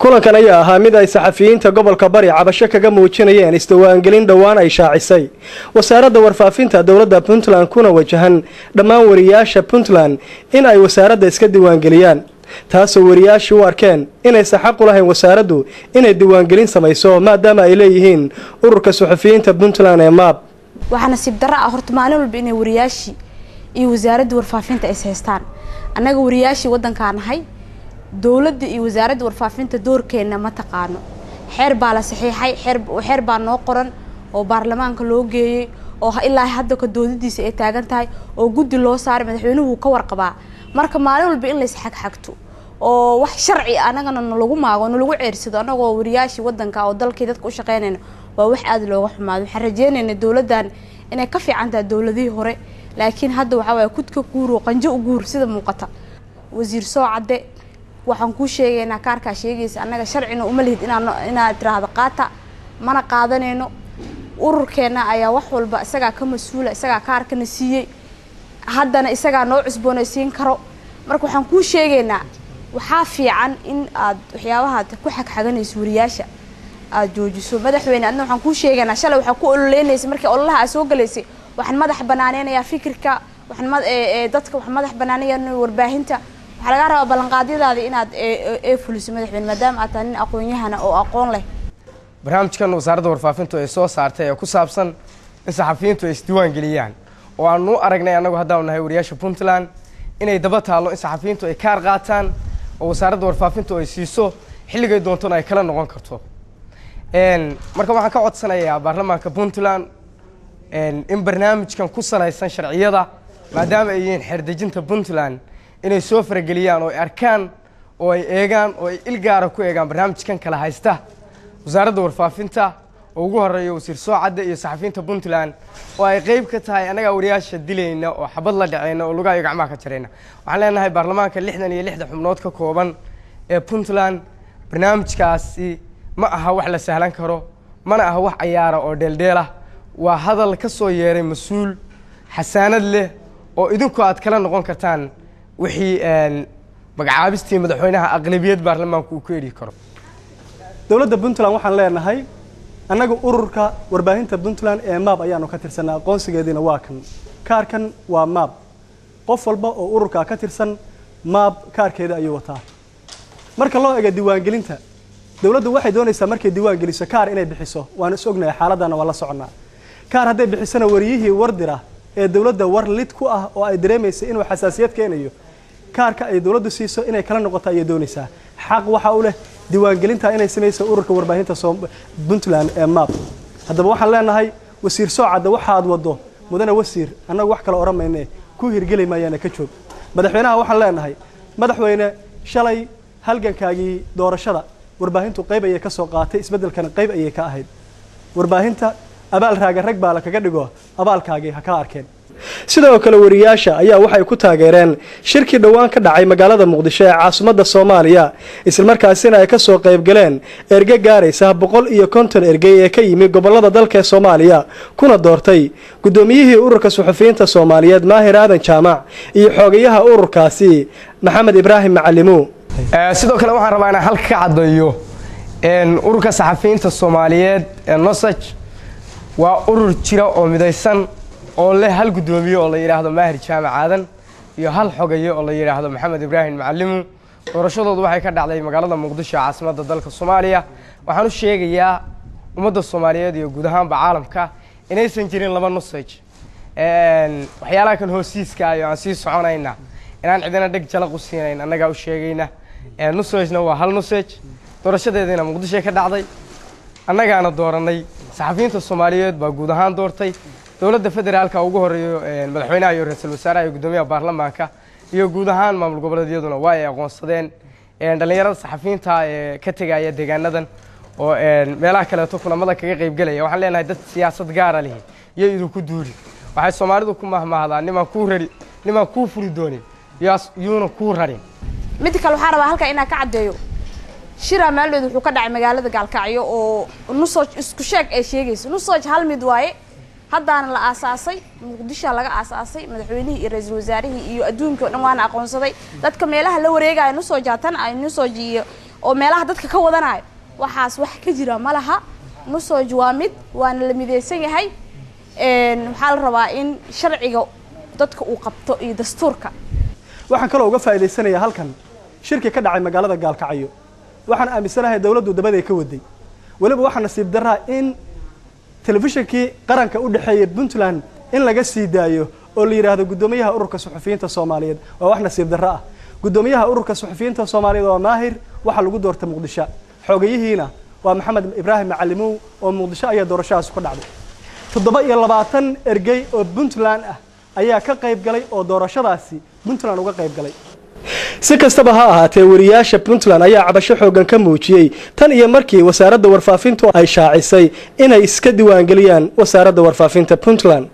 Kulankan ayaa ahaa mid ay saxafiyiinta gobolka Bari cabasho kaga muujinayeen isdiiwaangelin dhowaan ay shaacisay wasaaradda warfaafinta dowladda Puntland, kuna wajahan dhammaan wariyaasha Puntland in ay wasaaradda iska diiwaangeliyaan, taasoo wariyaashu u arkeen inaysan xaq u lahayn wasaaraddu inay diiwaangelin samayso, maadaama ay leeyihiin ururka suxufiyiinta Puntland ee MAB. Waxaa nasiib darro ah horta maalin walba inay wariyaashii iyo wasaaradda warfaafinta is haystaan. Annaga wariyaashii waddankaa nahay, dowladda iyo wasaaradda warfaafinta doorkeenna ma taqaano. Xeer baa la saxiixay, xeer baa noo qoran oo baarlamaanka loo geeyey oo ilaa hadda ka doodadiisa ay taagan tahay oo guddi loo saaray, madaxweynuhu wuu ka warqabaa. Marka maalin walba in la isxagxagto oo wax sharci anagana nalagu maago, nalagu ceersado, anagoo wariyaashii waddanka oo dalkii dadka u shaqeynayna, waa wax aada looga xumaado. Waxaan rajeynaynaa dowladdan inay ka fiican tahay dowladihii hore, laakiin hadda waxaa waaya kudka guur oo qanjo u guur sida muuqata. Wasiir Soocadde, waxaan kuu sheegaynaa kaarkaa sheegaysa annaga sharcina uma lihid inaad tiraahdo qaata, mana qaadanayno. Ururkeenna ayaa wax walba isagaa ka mas-uula, isagaa kaarkana siiyey, haddana isagaa noo cusboonaysiin karo. Marka waxaan kuu sheegaynaa, waxaa fiican in aad waxyaabahaad ku xagxaganayso wariyaasha aada joojiso. Madaxweyne, adna waxaan kuu sheegaynaa, shalay waxaa ku ololeynaysa markii ololaha aad soo galaysay, waxaan madax banaaneynayaa fikirka, waxaan dadka waxaan madax banaanaya warbaahinta. Waxaa lagaa rabaa ballanqaadyadaada inaad ee fuliso, madaxweyne, maadaama aad tahay nin aqoon-yahana oo aqoon leh. Barnaamijkan wasaaradda warfaafintu ay soo saartay ee ku saabsan in saxafiyiintu ay isdiiwaan geliyaan, oo aanu u aragnay annagu haddaanu nahay wariyaasha Puntland inay daba taallo in saxafiyiintu ay kaar qaataan oo wasaaradda warfaafintu ay siiso, xilligay doontona ay kala noqon karto. Marka waxaan ka codsanayaa baarlamaanka Puntland in barnaamijkan ku salaysan sharciyada, maadaama ay yihiin xeerdejinta Puntland, inay soo farageliyaan oo ay arkaan oo ay eegaan oo ay il gaara ku eegaan barnaamijkan kala haysta wasaaradda warfaafinta oo ugu horeeya wasiir Soocadde iyo saxafiyiinta Puntland, oo ay qeyb ka tahay annagaa wariyaasha dilayna oo xabad la dhaceyna oo lugaha iyo gacmaha ka jarayna. Waxaan leenahay baarlamaanka 66-da xubnood ka kooban ee Puntland, barnaamijkaasi ma aha wax la sahlan karo, mana aha wax cayaara oo dheeldheelah. Waa hadal ka soo yeeray mas-uul xasaanad leh oo idinku aad kala noqon kartaan wixii magacaabistii madaxweynaha aqlabiyad baarlamaanku uu ku eri karo. Dowladda Puntland waxaan leenahay, annaga ururka warbaahinta Puntland ee MAB ayaanu ka tirsanaa, aqoonsigeediina waa kan, kaarkan waa MAB. Qof walba oo ururkaa ka tirsan MAB kaarkeeda ayuu wataa. Marka loo ego diiwaangelinta, dowladdu waxay doonaysaa markay diiwaan geliso kaar inay bixiso. Waanu is ognahay xaaladana, waa la soconnaa. Kaar hadday bixisona, wariyihii wardira ee dowladda war lid ku ah oo ay dareemaysa inuu xasaasiyad keenayo, kaarka ay dowladdu siiso inay kala noqoto ayay doonaysaa. Xaq waxa u leh diiwaangelinta inay samayso ururka warbaahinta Puntland ee MAB. Haddaba waxaan leenahay wasiir Soocadda, waxaad waddo, mudane wasiir, annagu wax kale odhan mayne, ku hirgeli maayaana, ka joog. Madaxweynaha waxaan leenahay, madaxweyne, shalay halgankaagii doorashada warbaahintu qayb ayay ka soo qaatay, isbeddelkana qayb ayay ka ahayd. Warbaahinta abaal raaga rag baa la kaga dhigo, abaalkaagii ha ka arkeen. Sidoo kale wariyaasha ayaa waxay ku taageereen shirkii dhowaan ka dhacay magaalada Muqdisho ee caasimadda Soomaaliya, islamarkaasina ay kasoo qaybgaleen erge gaaraysa 150 ergey ee ka yimi gobolada dalka ee Soomaaliya, kuna doortay guddoomiyihii ururka suxufiyiinta Soomaaliyeed Maahir Aadan Jaamac iyo xoogayaha ururkaasi Maxamed Ibraahim Macalimu. Sidoo kale waxaan rabaa inaan halka ka caddeeyo, ururka saxafiyiinta Soomaaliyeed ee NOSAJ waa urur jira oo midaysan oo leh hal guddoomiye oo la yidhaahdo Maahir Jaamac Aadan iyo hal xogaye oo la yidhaahdo Maxamed Ibraahim Macalimu. Doorashadoodu waxay ka dhacday magaalada Muqdisho, caasimadda dalka Soomaaliya. Waxaan u sheegayaa ummadda Soomaaliyeed iyo guud ahaanba caalamka inaysan jirin laba NUSAJ. Waxyaalaha kan hoosiiska iyo aan sii soconayna inaan cidina dheg jalaq u siinayn, annagaa u sheegayna. NUSAJna waa hal NUSAJ, doorashadeediina Muqdishoy ka dhacday, annagaana dooranay. Saxafiyiinta Soomaaliyeed baa guud ahaan doortay. Dowladda federaalka ugu horeeyo madaxweynaha iyo ra-iisul wasaaraha iyo guddoomiyaha baarlamaanka iyo guud ahaan maamul goboleedyaduna waa ay aqoonsadeen. Dhallinyarada saxafiyiinta ee ka tegaya deegaanadan oo meelaha kaleeto kulamada kaga qaybgelaya, waxaan leenahay dad siyaasad gaara lihi iyo idinku duuli. Waxay Soomaalidu ku mahmaahdaa, nimaan kuu rari, nimaan kuu furi doonin yuuna kuu rarin. Midda kale, waxaan rabaa halkan inaan ka caddeeyo, shiraa maaldeed wuxuu ka dhacay magaalada Gaalkacyo oo NUSOJ isku sheeg ay sheegayso. NUSOJ hal mid waaye, haddaana la aasaasay, Muqdishoa laga aasaasay, madaxweynihii iyo ra-iisul wasaarihii iyo adduunkii o dhan waana aqoonsaday. Dadka meelaha la wareegaya NUSOJ hatan ay NUSOJ iyo Oo meelaha dadka ka wadanayo waxaas wax ka jira ma laha. NUSOJ waa mid, waana la mideysan yahay. Waxaa la rabaa in sharciga dadka uu qabto iyo dastuurka. Waxaan kaloo uga faa'iidaysanayaa halkan shirki ka dhacay magaalada Gaalkacyo. Waxaan aaminsanahay dowladdu dabaday ka waday. Weliba waxaa nasiib daraa in telefishinkii qaranka u dhexeeya Puntland in laga sii daayo oo la yidhaahdo guddoomiyaha Ururka Suxufiyiinta Soomaaliyeed. Waa wax nasiib darro ah. Guddoomiyaha Ururka Suxufiyiinta Soomaaliyeed waa Maahir, waxaa lagu doortay Muqdisho. Xoogayihiina waa Maxamed Ibraahim Macalimow oo Muqdisho ayaa doorashadaas ku dhacday. 27 ergey oo Puntland ah ayaa ka qayb galay oo doorashadaasi Puntland uga qayb galay. Si kastaba ha ahaatee, wariyaasha Puntland ayaa cabasho xooggan ka muujiyey tan iyo markii Wasaaradda Warfaafintu ay shaacisay inay iska diiwaangeliyaan Wasaaradda Warfaafinta Puntland.